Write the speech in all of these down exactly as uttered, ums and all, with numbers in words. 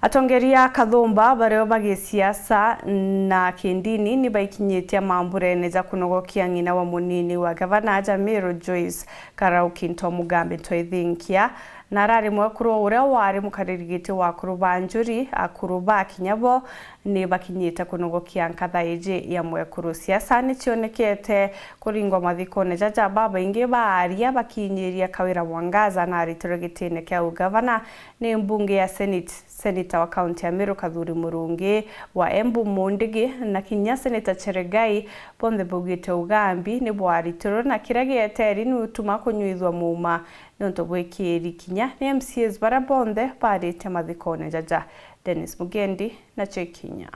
Atongeria a Kathumba bario ba gisiasa na kindini ni baikinyitie mamburene ja kunogokia ng'ina wa munini wa gavana ja Meru Joyce Karau Kinto Mugambi Ntoithinkia, na arari mwekuru uria wari mukariri giti wa akuru ba njuri. Akuru ba kinya bo ni bakinyite kunogokia nkatha iji ya mwekuru. Siasa ni cionekete kuringwa mathikone jaja, babaingi baaria bakinyiria Kawira Mwangaza na aritirwe gitine kia ugavana ni mbunge ya Senate, seneta wa kaunti ya Meru Kathuri Murungi, wa Embu Mundigi, na kinya seneta Cheregai, bonthe baugite ugambi ni bwaritirwe na kiria gieteeri ni utuma kunyuithua muuma niuntu bwikiri kinya ni M C As baria bonthe baarite mathikone jaja. Dennis Mugendi nacio ikinya.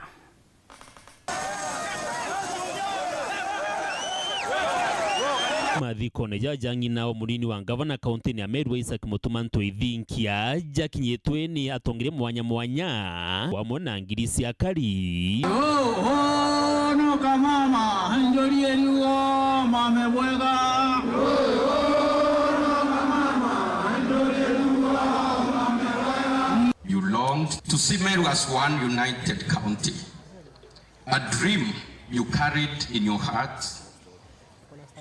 Mathikone jaja ng'ina o munini wa ngavana kauntini ya Meru Isaac Mutuma Ntoithinkia jakinyitwe ni atongeria mwanya mwanya, bamwe na ngiri cia akari. Oh, oh, no kamama, njori eriuo, mame bwega. You longed to see Meru as one united county. A dream you carried in your heart.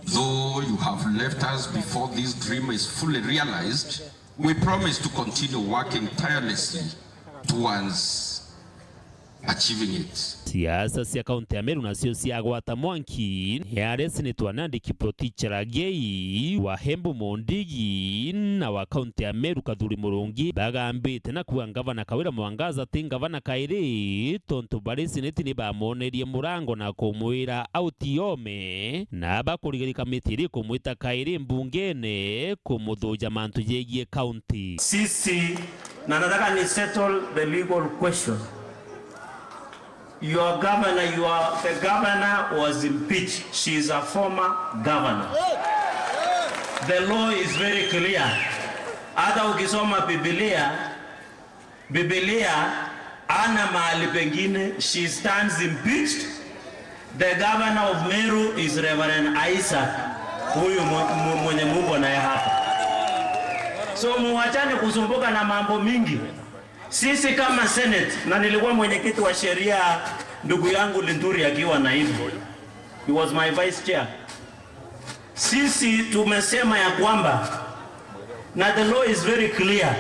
Though you have left us before this dream is fully realized, we promise to continue working tirelessly towards achieving it. Siasa cia kaunti ya Meru nacio ciagwata mwanki, ni aria seneta wa Nandi Kiprotich Cherargei, wa Embu Mundigi, na wa kaunti ya Meru Kathuri Murungi bagambite na kuuga ngavana Kawira Mwangaza ti ngavana kairi, tontu bari seneti ni bamonerie murango na kumwira auti ome, na bakurigiria kamiti iri kumwita kairi mbungene kumuthuja mantu jegie kaunti. Sisi, na nataka ni settle the legal question. Your governor, your, the governor was impeached. She is a former governor. The law is very clear. Hata ukisoma Biblia, Biblia ana mahali pengine, she stands impeached. The governor of Meru is Reverend Isaac, huyu mu-, mu-, mwenye Mungu anaye hapa. So muachane kusumbuka na mambo mingi. Sisi kama Senate, na nilikuwa mwenyekiti wa sheria ndugu yangu Linturi akiwa naibu. He was my vice chair. Sisi tumesema ya kwamba, na the law is very clear.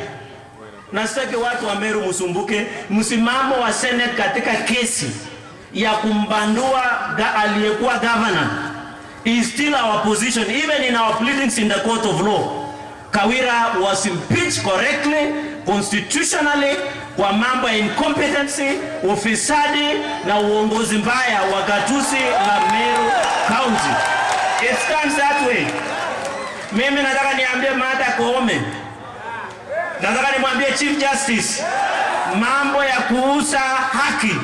Na sitaki watu wa Meru msumbuke, msimamo wa Senate katika kesi ya kumbandua ga-, aliyekuwa governor is still our position, even in our pleadings in the court of law. Kawira was impeached correctly, constitutionally, kwa mambo ya incompetency, ufisadi na uongozi mbaya wa gatuzi la Meru County. It stands that way. Mimi nataka niambie Martha Koome, nataka nimwambie Chief Justice, mambo ya kuuza haki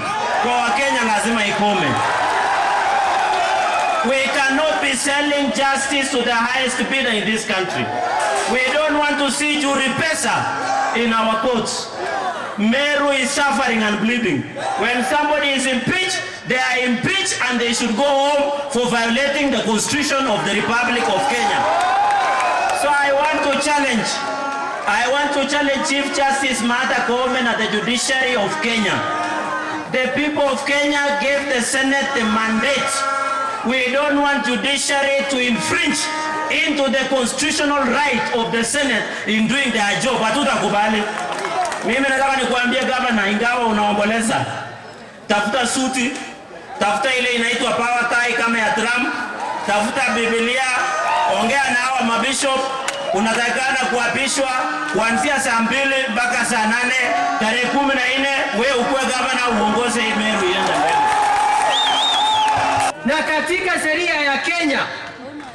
kwa Wakenya lazima ikome. We cannot be selling justice to the highest bidder in this country. We don't want to see jury pesa in our courts. Meru is suffering and bleeding. When somebody is impeached, they are impeached and they should go home for violating the Constitution of the Republic of Kenya. So I want to challenge, I want to challenge Chief Justice Martha Koome and the judiciary of Kenya. The people of Kenya gave the Senate the mandate. We don't want judiciary to infringe into the constitutional right of the Senate in doing their job. Hatutakubali. Mimi nataka nikuambie governor, ingawa unaomboleza, tafuta suti, tafuta ile inaitwa power tie kama ya Trump, tafuta Biblia, ongea na hawa mabishop. Unatakikana kuapishwa kuanzia saa mbili mpaka saa nane tarehe kumi na nne, we ukuwe gavana, uongoze hii Meru iende mbele. Na katika sheria ya Kenya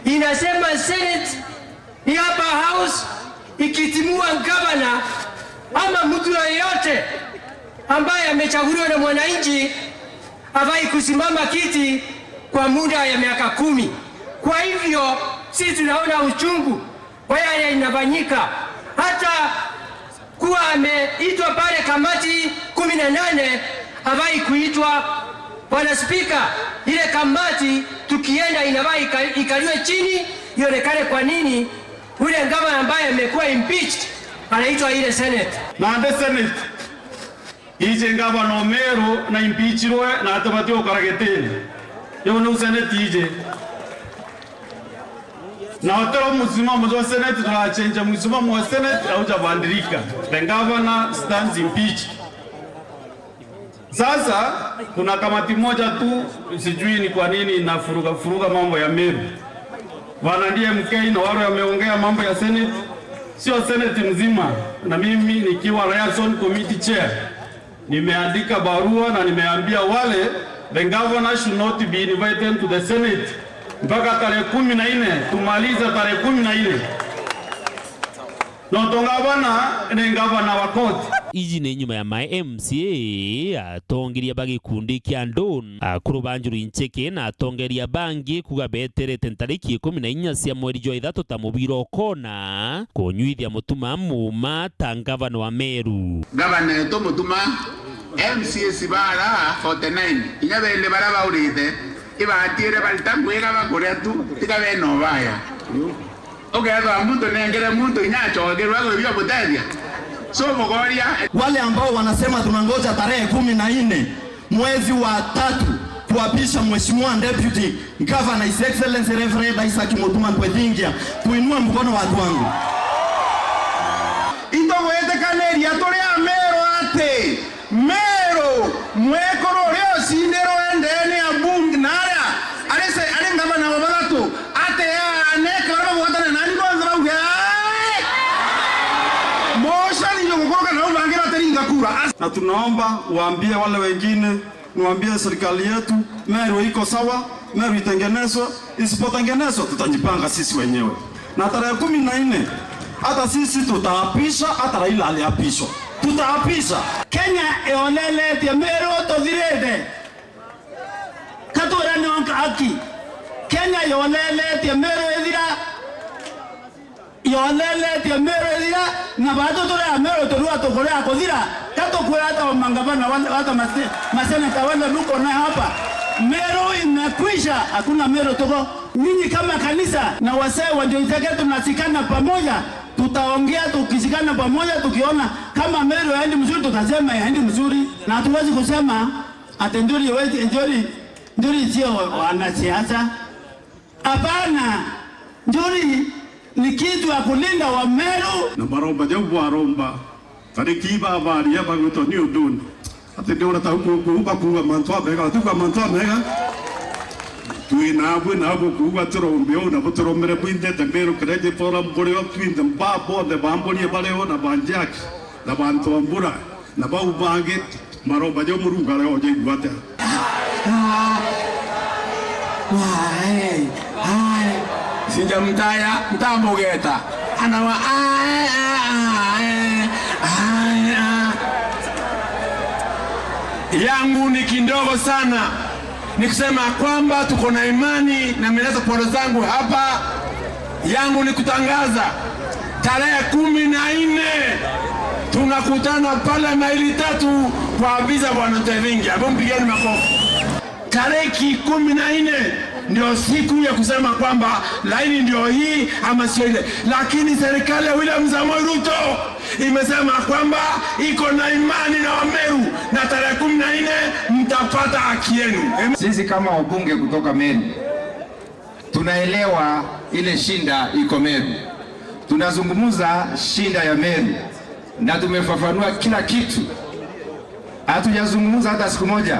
inasema Senate ni upper house, ikitimua gavana ama mtu yoyote ambaye amechaguliwa na mwananchi hafai kusimama kiti kwa muda ya miaka kumi. Kwa hivyo, sisi tunaona uchungu kwa yale inafanyika. Hata kuwa ameitwa pale kamati kumi na nane, hafai kuitwa. Bwana Spika, ile kamati tukienda inafaa ika-, ikaliwe chini, ionekane kwa nini ule gavana ambaye amekuwa impeached anaitwa ile Senate. Na the Senate Ije ngavana o Meru na impeachirwe na atabati gukara gitini. Riu niu seneti ije. Na utero msimamo jwa seneti, tunachenja msimamo wa seneti, haujabadilika. The governor stands impeached. Sasa kuna kamati moja tu, sijui ni kwa nini inafuruga furuga mambo ya Meru. Bwana D M K na wale wameongea mambo ya seneti, sio seneti mzima, na mimi nikiwa liaison committee chair, nimeandika barua na nimeambia wale, the governor should not be invited to the senate mpaka tarehe kumi na nne, tumalize tarehe kumi na nne. Nontu ngavana ni ngavana wa koti. Iji ni nyuma ya ma M C A, atongeria ba gikundi kia Ndun, akuru ba Njuri Ncheke na atongeria bangi kuga beterete ntariki ikumi na inya cia mweri jwa ithatu ta mubira ukona kunyuithia Mutuma muuma ta ngavana wa Meru. Ngavana wetu Mutuma, M C As bara forty nine, inya bende bara baurite, ibatire barita ngwiga bakuria tu, tiga bena ubaya. Ukethwa muntu nengere muntu inya acokerwe agwibia butethia. So mugoria. Wale ambao wanasema tunangoja tarehe kumi na nne mwezi wa tatu kuapisha Mheshimiwa Deputy Governor His Excellency Reverend Isaac Mutuma Ntwethingia, tuinue mkono watu wangu. Itugwitikaniria turi Ameru ati Meru, mwekuru uria ucindirwe ndene ya bunge na aria ari se-, ari ngavana wa bathatu, ati aneka baria bagwatane nani bonthe bauge, "Ai!" Motion ndio gukuruka na bangi batiringa kura. As- Na tunaomba uambie wale wengine, niwaambie serikali yetu, Meru iko sawa, Meru itengenezwe, isipotengenezwa tutajipanga sisi wenyewe. Na tarehe kumi na nne, hata sisi tutaapisha, hata Raila aliapishwa. Tutaapisha. Kenya yoneletie Meru tuthirite. Katurane onka aki. Kenya yoneletie Meru ithira. Yoneletie Meru ithira, na batu turi Ameru turua tukuria kuthira, ka tukwira ata o mangavana wale, ata mase-, maseneta wale muko nayo hapa? Meru imekwisha, hakuna Meru tuko. Nyinyi kama kanisa na wasee wa Njuri Ncheke tunashikana pamoja, tutaongea tukishikana pamoja, tukiona kama Meru haendi mzuri, tutasema haendi mzuri, na hatuwezi kusema ati Njuri, Njuri, Njuri sio wanasiasa. Hapana, Njuri ni kitu ya kulinda Wameru. Na maromba jau bwaromba, tariki ibabaria bagwitwa ni unduni. Ati ndiona ta huku, huku, bakuuga mantu amega, batiuga mantu amega. Twina abwe na abo kuuga turombe uu, na buturombere bwinthe, te Meru Credit Forum burio, twinthe ba bonthe bamburie bario, na ba Njaki, na bantu a mbura, na bau bangi. Maromba ja Murungu aria ojaigua atia? Ah, ah, eh, ah, eh. Sijamtaya, ntamugeta. Anawa, ah, eh, ah, eh, ah, eh, ah. Yangu ni kidogo sana. Ni kusema kwamba tuko na imani na nimeleta pole zangu hapa. Yangu ni kutangaza tarehe kumi na nne tunakutana pale Maili Tatu kwa afisi ya Bwana Ntevingi. Hebu mpigeni makofi. Tarehe kumi na nne ndio siku ya kusema kwamba laini ndio hii ama sio ile, lakini serikali ya William Samoei Ruto imesema kwamba iko na imani na Wameru, na tarehe kumi na nne mtapata haki yenu. Sisi kama wabunge kutoka Meru, tunaelewa ile shinda iko Meru. Tunazungumza shinda ya Meru na tumefafanua kila kitu. Hatujazungumza hata siku moja.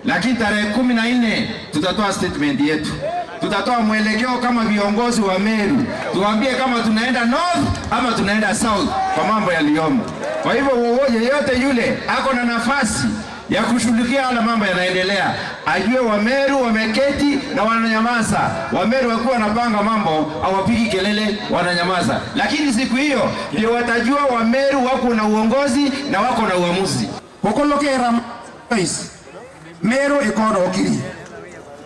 Lakini tarehe kumi na nne tutatoa statement yetu. Tutatoa mwelekeo kama viongozi wa Meru. Tuambie kama tunaenda north ama tunaenda south kwa mambo yaliyomo. Kwa hivyo, wowo-, yeyote yule ako na nafasi ya kushughulikia yale mambo yanaendelea, ajue Wameru wameketi na wananyamaza. Wameru wakiwa wanapanga mambo, hawapigi kelele, wananyamaza. Lakini siku hiyo ndio watajua Wameru wako na uongozi na wako na uamuzi. Gukulukira Meru ikoona ukiri.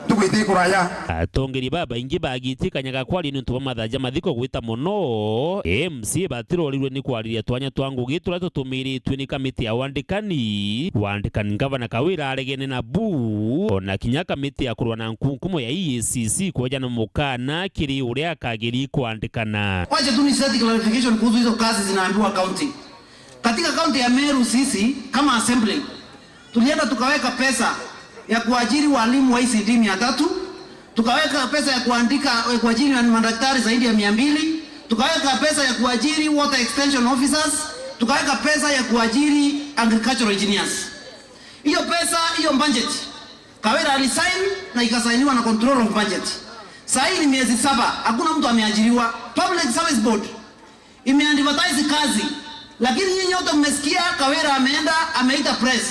Ntuku iti kuraya. Atongeria babaingi bagitie kanya ga kwaria niuntu bwa mathaa ja mathiko gwita mono. M C A batirorirwe ni kwariria twanya twa ngugi turia tutumiritue ni kamiti ya wandikani. Wandikani ngavana Kawira aregene na bu, ona kinya kamiti ya kurwa na nkunkumo ya E A C C kwejana mukana kiri uria akagiri kwandikana. Wacha tu ni set clarification kuhusu hizo kazi zinaambiwa county. Katika kaunti ya Meru sisi kama assembly tulienda tukaweka pesa ya kuajiri walimu wa E C D mia tatu, tukaweka pesa ya kuandika, ya kuajiri madaktari zaidi ya mia mbili, tukaweka pesa ya kuajiri water extension officers, tukaweka pesa ya kuajiri agricultural engineers. Hiyo pesa, hiyo budget Kawira alisign na ikasainiwa na control of budget. Sahii ni miezi saba, hakuna mtu ameajiriwa. Public Service Board imeadvertise kazi, lakini nyinyi nyote mmesikia Kawira ameenda ameita press.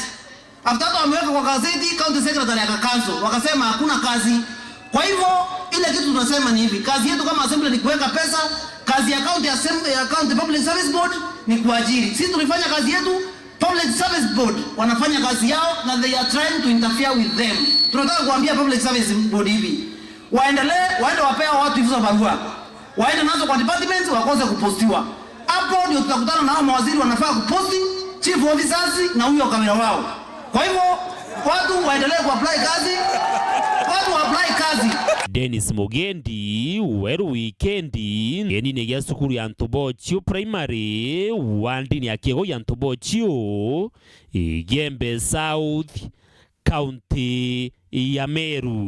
After that wameweka kwa gazeti, county secretary akacancel, wakasema hakuna kazi. Kwa hivyo ile kitu tunasema ni hivi, kazi yetu kama assembly ni kuweka pesa, kazi ya county assembly, ya county public service board ni kuajiri. Sisi tulifanya kazi yetu, public service board wanafanya kazi yao na they are trying to interfere with them. Tunataka kuambia public service board hivi, waendelee, waende wapea watu hizo barua, waende nazo kwa departments, wakose kupostiwa. Hapo ndio tutakutana na hao mawaziri wanafaa kuposti, chief officers na huyo Kawira wao. Kwa hivyo watu waendelee kuapply kazi, watu waapply kazi. Dennis Mugendi, Weru Wikendi, kienine gia cukuru ya Ntubochio Primary, wandini ya Kiego ya Ntubochio, Igembe South, kaunti ya Meru.